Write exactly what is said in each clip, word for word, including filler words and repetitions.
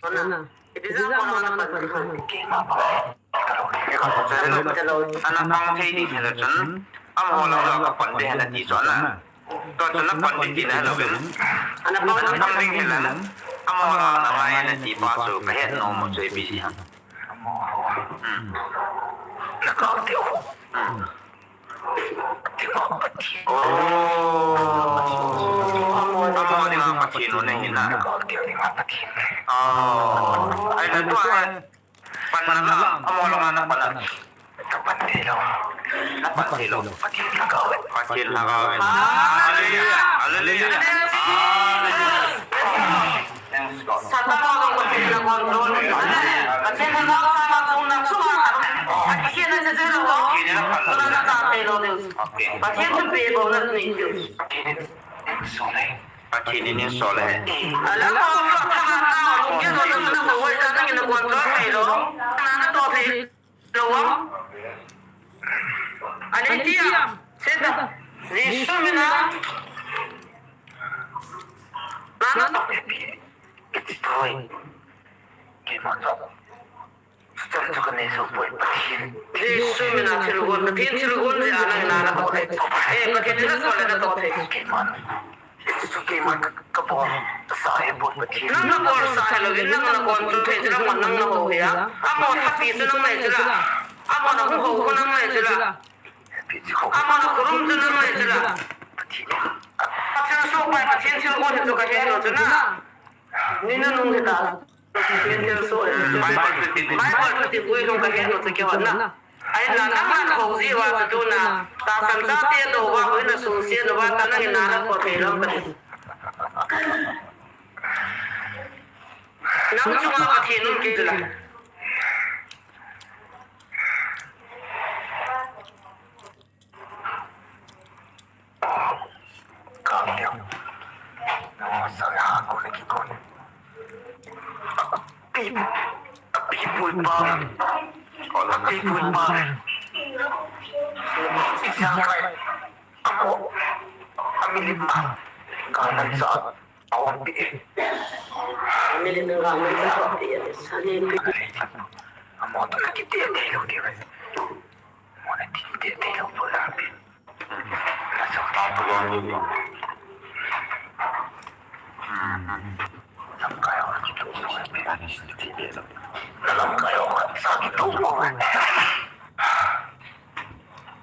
Ana, iti jeh a amahon ana pan ham? Ana pang thei ding hile chun, amaho langa kapan ding ahi nati chu ana. Tua chu napan ding tina hilou in. Ana pang ding hile, amaho langa ngai nati pa chu kahet nom u chu ipi jeh ham? Hmm. Hmm. Oh. Amaho dinga Pathen u nahi na. Oh. Ahile tua, panna la, amaho langa napan a. Napan theilou. Napan theilou. Pathen lhagao. Pathen lhagao. Hallelujah. Hallelujah. Hallelujah. Satan ho jong Pathen in a control. Pathen in a sanga chungnung sunga. Pathen in a jejel ho. Tuna nachate lou diu. Okay. Pathen chu pe bouna nei diu. Pathen in einsol e. Ala ko thanga ta lungke jo na ko wai ta nangin a control thei lou. Na natoh thei. Lou a. Ani tia, seta. Jesu mina. Nana. Iti toi. Kima to. Seta tu kane so poi Pathen. Jesu mina thilgon, Pathen thilgon jeh a nang nana to thei. Eh, Pathen thilgon le natoh thei. Kima. Jesu keima ka, kabol sa e bol Pathen. Nang nabol sa hilou in nang nabol chu thei chu nang nang naho hi a. Amaho thapi chu nang nahi chu la. Amaho nahung ho khu nang nahi chu la. Amaho nakhurum chu nang nahi chu la. Pathen soh pai, Pathen thilgon hi chu kahe lou chu na. Ni nanung hita. Bible chu ti, Bible chu ti pui lung kahe lou chu keiho na. Ahinla nang nahou jeh uva chu tuna. Tahsan chate dou uva, hoi na sung se dou uva, ta nangin nana ko thei lou ka ti. Nang chunga Pathen um kit la. Kang leo. Nang masang ha ko na kikon. Pi, pi pui pa. Ko na pi pui pa. Isa kai. Ako. Amili pa. Kang nang sa. Awan pi. Amili pa kang nang sa. Awan pi. Sani pi. Amo to na kiti te lo di. Amo na kiti te lo po la pi.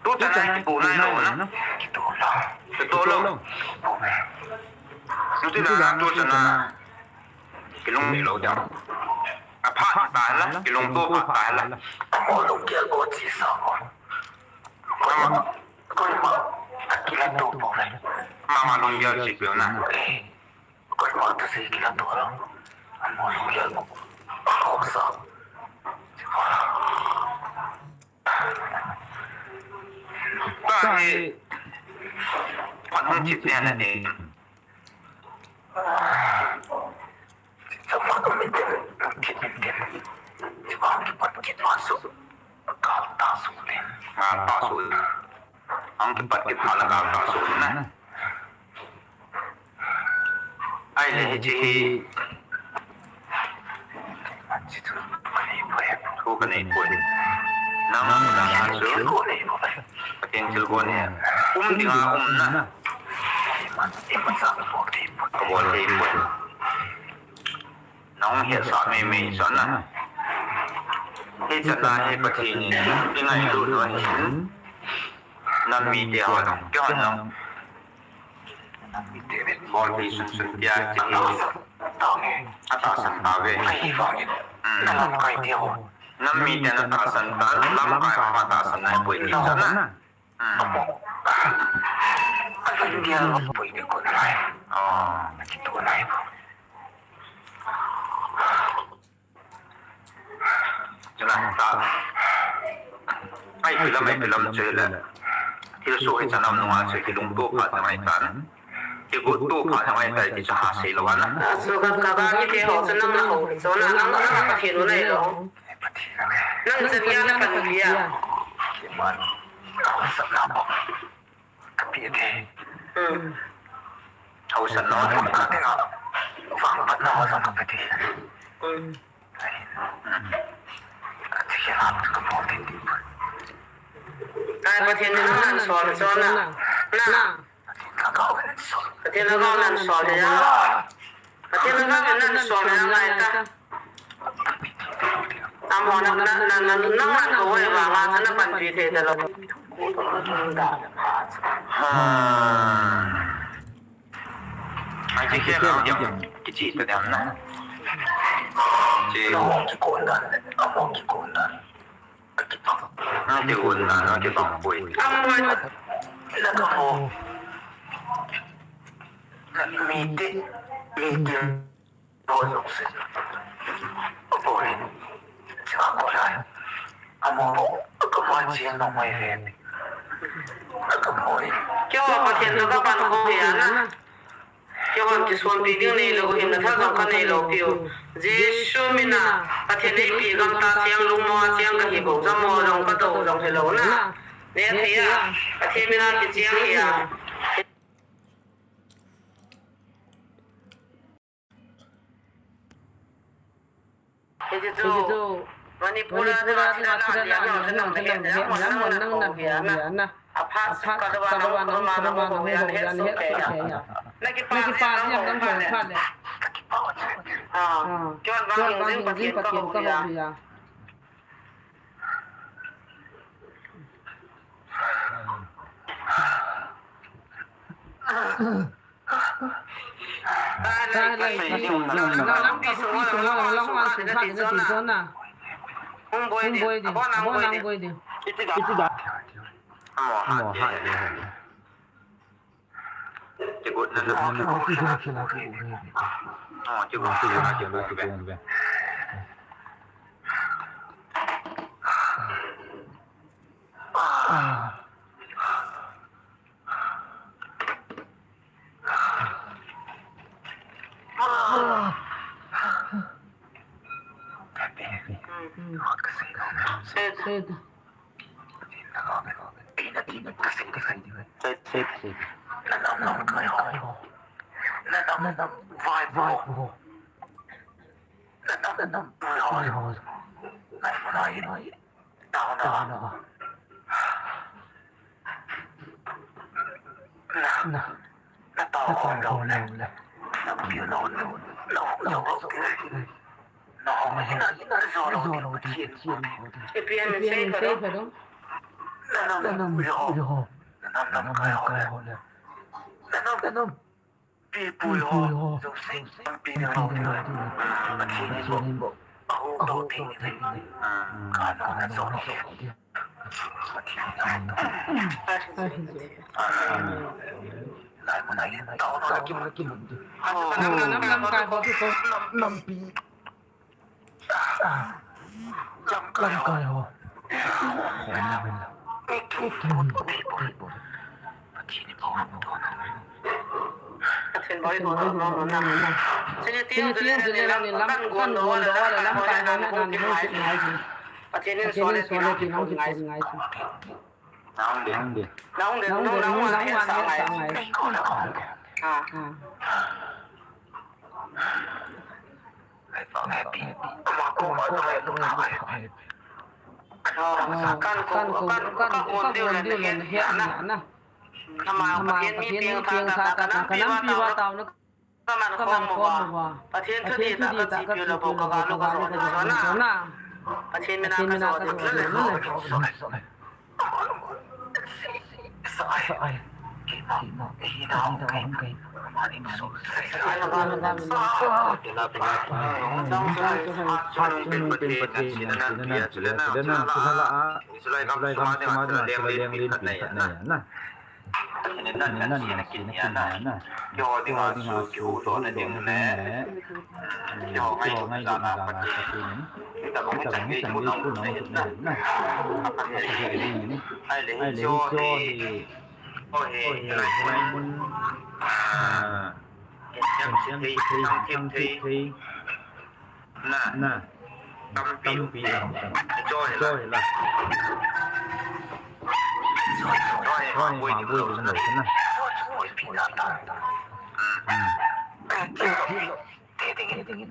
Tu chana kipu nai lou na. Kitu lou. Kitu lou. Tu chana, tu chana. Kilung lou jam. Apha ta la, kilungto pha ta la. Amo lung kia ko chi sa ko. Koima, koima, akila to po ve. Mama lung kia chi pe na. Koima to se kila to lo. Amo lung kia ko. Ko sa. Ta hi. Pat hung chi te na ni. Chama ko min tin, tin, tin. Chama ko pat kit ma su. Kal ta su le. Kal ta su le. Ang kipat kit pha la kal ta su na. Ahile hiche hi. Thu kanei poi. Nang, nang chu. Pathen thilgon hi. Um dinga um na. Kabol thei poi. Nang hetsah mei mei chu na. Hichan a hi Pathen in i ngailut u ahin. Nam mite ho jong, keiho jong. Bolthei sunsun tia, chiti. Atahsan tauve. Hmm. Nam mite na tahsan ta, lamkai ho tahsan nai poi ti chu na. Hmm. Oh. Chuna ta. Ai, pilam, ai, pilam, chule. Thilsoh hi chanam nunga chu kilungto phat na ngai tan. Kigotto phat na ngai tai ti chu ha sei lou ana. Chu ka, ka, ka, kite ho chu nang na ho. Chu na, nang, nang Pathen u nai lou. Nang chan ya na pan ya. Kapi te. Hmm. Hausa no. Ka te nga. Vang pat na ho sa ka pe te. Hmm. Ai, Pathen in nang nansol chon na. Na. Pathen lhagao nansol hi a. Pathen lhagao nansol hi a ngai ta. Amahon na, na, na, na, nang nanhou vang a chu napanpi thei talou. Ha. Ai, kiche ta dem na. Che. Amahon kikon dan, amahon kikon dan. Nang kikon na, nang kikon poi. Amahon. Mite, mite. Keiho Pathen toh kapan khom hi a na. Keiho kisonpi ding neilou, himna thah jong kanei lou piu. Jesu mina, Pathen eipi gamta cheng lungmong a cheng kahi bou, jamo jong kadou jong hilou na. Nethei a, Pathen mina kicheng hi a. Hiche chu Manipur a dinga thilha liang jong chu nang nahet, nang nang nang houpi a na. Aphat suk khat uva nang khut uma nang houpi a nahet soh kei a. Na kipa jeng nang houpi le. Ah, keiman vang hing jing Pathen kahoupi a. Hung boi ding, abon a hung boi ding. Na, na tao khom lou le. Na piu lou le. Na hung lou lou ti. Na hung hi na, na jo lou ti. Pathen. Ipi ham sei pha dong. Na nam, na nam, jo. Na nam, nam kai ho le. Na nam, na nam. Pipui ho, Joseph, pi ding ho, Pathen in bou, ahung tou thei ni, ka nung na jo ni, Pathen in ahung tou. Lai mun a in, tao na ki mun di. Lamkai ho. Lamkai ho. Pathen bou i ho doh nom nom na. Chule ti jong chule ni lam kan gon doh le lamkai ho na hung kit ngai. Pathen in sol le ti nang kit ngai. Nang de. Nang de, nang de, nang de, nang de. Ah. Pathen mi peng tha tah, ka nampi uva tao na, ka man khom uva. Pathen thudih tah, ka chepiu lou bou, ka gal u ka jo ding chu na. Pathen min a ka jo ding chu le. Ahile hiche hi, hiche hi mun, ah, kem kem thei, thei, thei, thei. Na, na. Tampi, tampi. Hiche hi la. Hiche hi ma boi ding lou na. Hmm. Hmm. Te ding in, te ding in.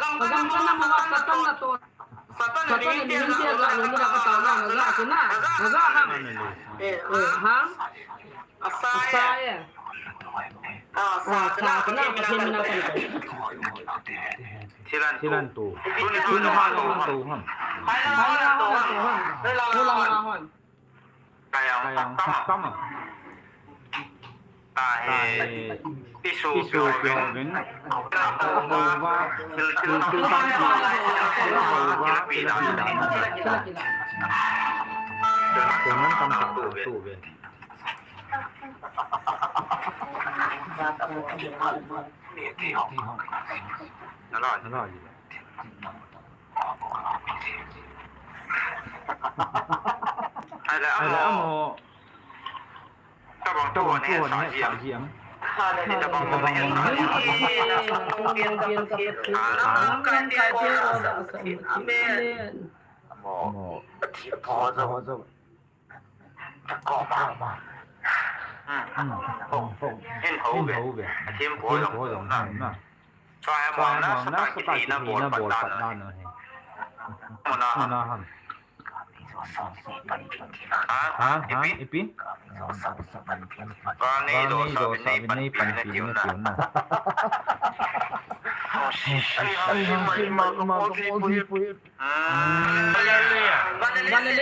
Agam kana ma Satan nato. Satan ni te ja lo na ka ta na na ja ku na. Na ja ham. Eh, ham. Asai. Ah, sa kana Pathen mina kan. Thilan tu. Thilan tu. Tuni tu na ma lo tu ham. Hai la ha la tu ham. Hai la ha la tu ham. Kayang, kayang, saktam. Tahe, isu, isu, pyo, pyo, vin. Hova, til, til, til, tam, til, hova, til, til, tam, til. Tunan tam, tam, tam, tu, vin. Nala, nala, nala. Amo. Tabang tu ni sa jiam. Tabang tu ni sa jiam. Amen. Amo. Amo. Hin ho ve. Hin ho ve. Hin ho ve. Chua mong na sata kiti na bol pat dan ahi. Mona ham. Ha? Ha? Ipi? Ipi? Gani do sa vinei panpi na tiu na. Hallelujah. Hallelujah.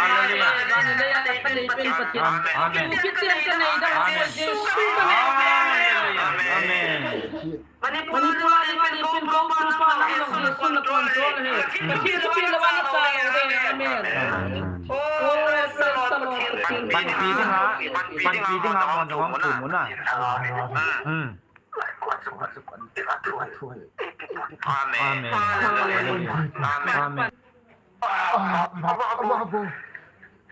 Hallelujah. Amen. Amen. Amen. Manipur a ding a ding pen Gopal pa lang jong Jesu na control he. Pathen chu pen le van a cha lo he. Amen. Oh, praise the Lord. Panpi ding a, panpi ding a, mon jong ang thum u na. Hmm. Amen. Amen. Amen. Amen.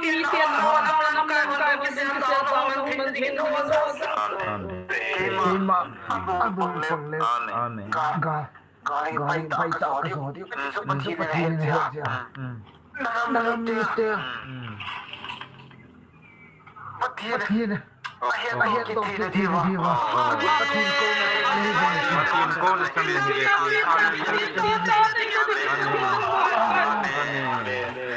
miten ho, nam lamkai ho, nam kisen ho, nam man thei dingin ho, Jesu. Amen. Keima abol pang le. Amen. Ga, ga, pai ta kajo ding. Pathen in ahe jeh a. Nang mite. Pathen. Ahet doh kit thei diu va. Pathen kouna chang nahi ve. Pathen kouna chang nahi ve. Amen. Amen. Amen.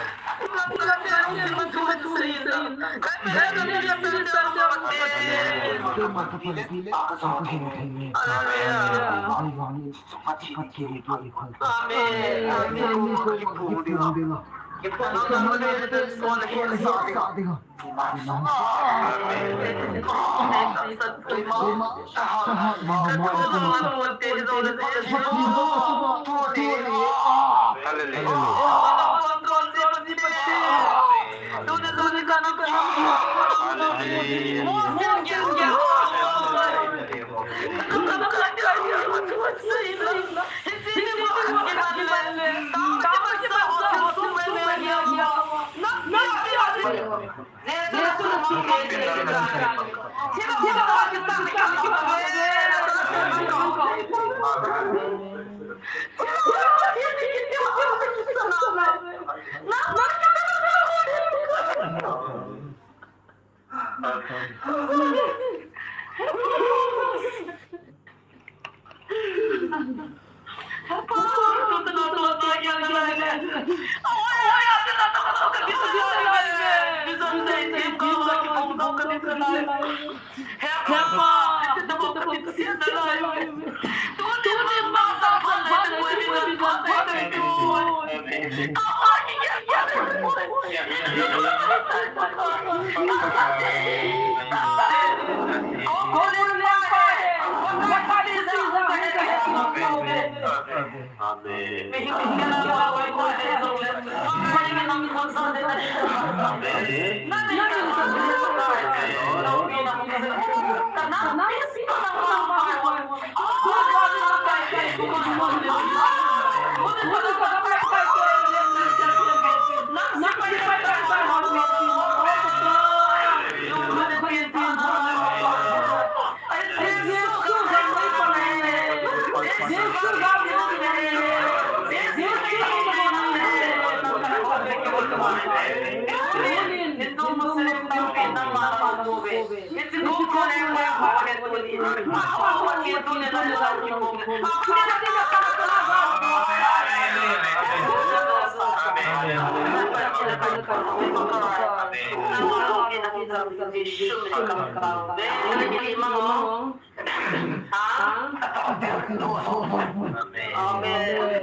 Amen.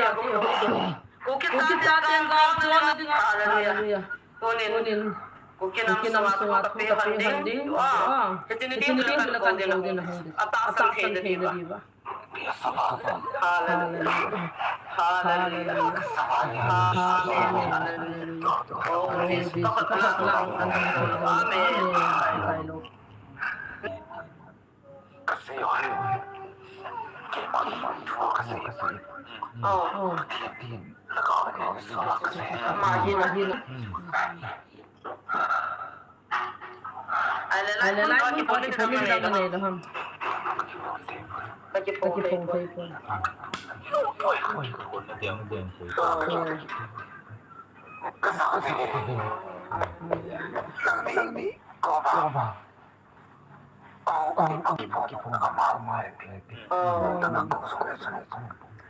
Hallelujah. Kuki chate jong chonna dinga. Hallelujah. Tunin, Kuki nam sunga thu kapehon ding. Hiche ni ding chule kakou ding ahung ding. Atahsan thei nadiuva. Hallelujah. Hallelujah. Amen. Hallelujah. Oh, Jesu.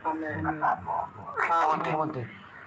Amen. Amen.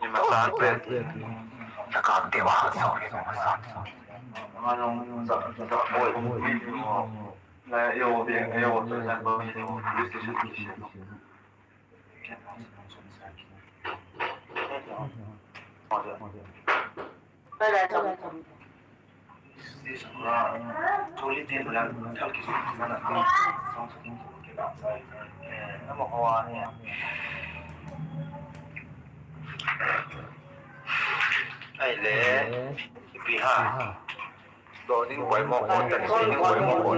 Ni masan pe. Takam te wa so ni masan. Manung sa sa oi. Na yo de yo sa ko ni police station. Ai le, ipi ha. Do ning koi mo ko, ta si ning koi mo ko.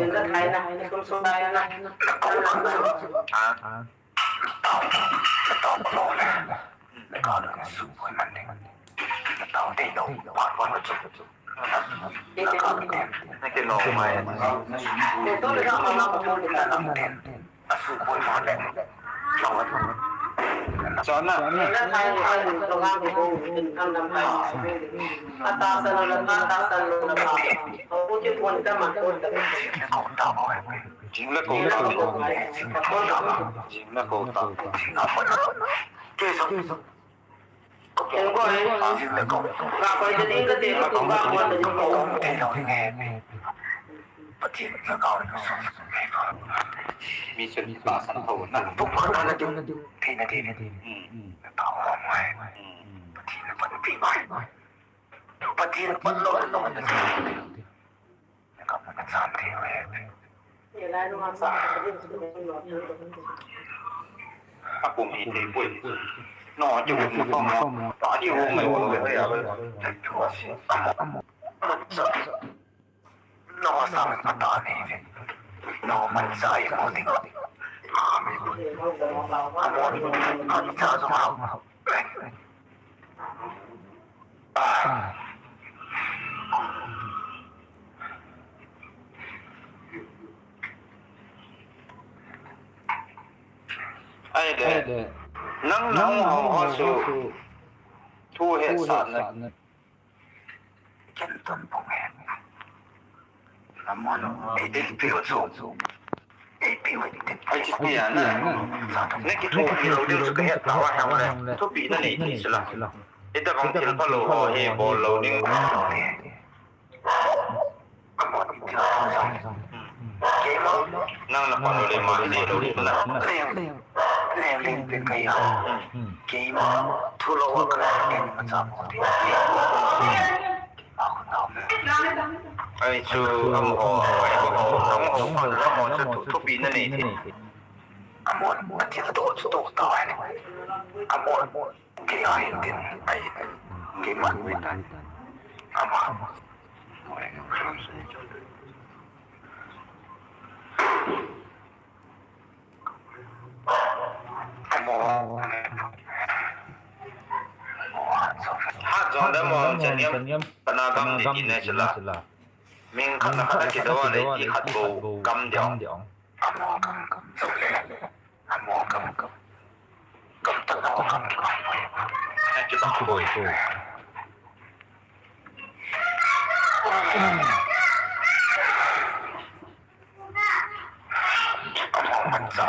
Ha? Naki no mai. Chana. Jing le ko ta. Jing le ko ta. Mi chun tahsan tho na. Pathen pan lo lo na. A kum hi thei poi. No, chu kum no, no. Ta ji hu mai wo le ya. No, sa ta ni. No, man sa ya mo ding. Amo, an sa zo ma. Ai le, nang nang ho ho su thu he sa na. Ken ton pong he. Lamon, ei dil piu chu. Ei piu ei dil. Ai, chi pi a na. Na ki thu ki lo dil chu ka het ta wa hang le. Thu pi na nei ti chu la. Ita bang thil pha lo ho hi bol lo ding. Nang na pa lo le ma hi lo ding na. Leng leng pe ka ya. Keima thu lo ka leng ma cha mo ti. Ai chu amaho, amaho, amaho, amaho chu thu, thupi na nei ti. Mon, mon, ati to, to, to, to, ai. Amon, mon. Kei a hin tin, ai. Kei man, mon. Ama. Amon. Ha, jong da mon, chaniam. Kana gam di, di na sila. Min khat na khat a kido a nei ti khat bou gam ding. Amo gam gam. Amo gam gam. Gam ta amo gam gam. Ai, kita boi ko. Amo man sa.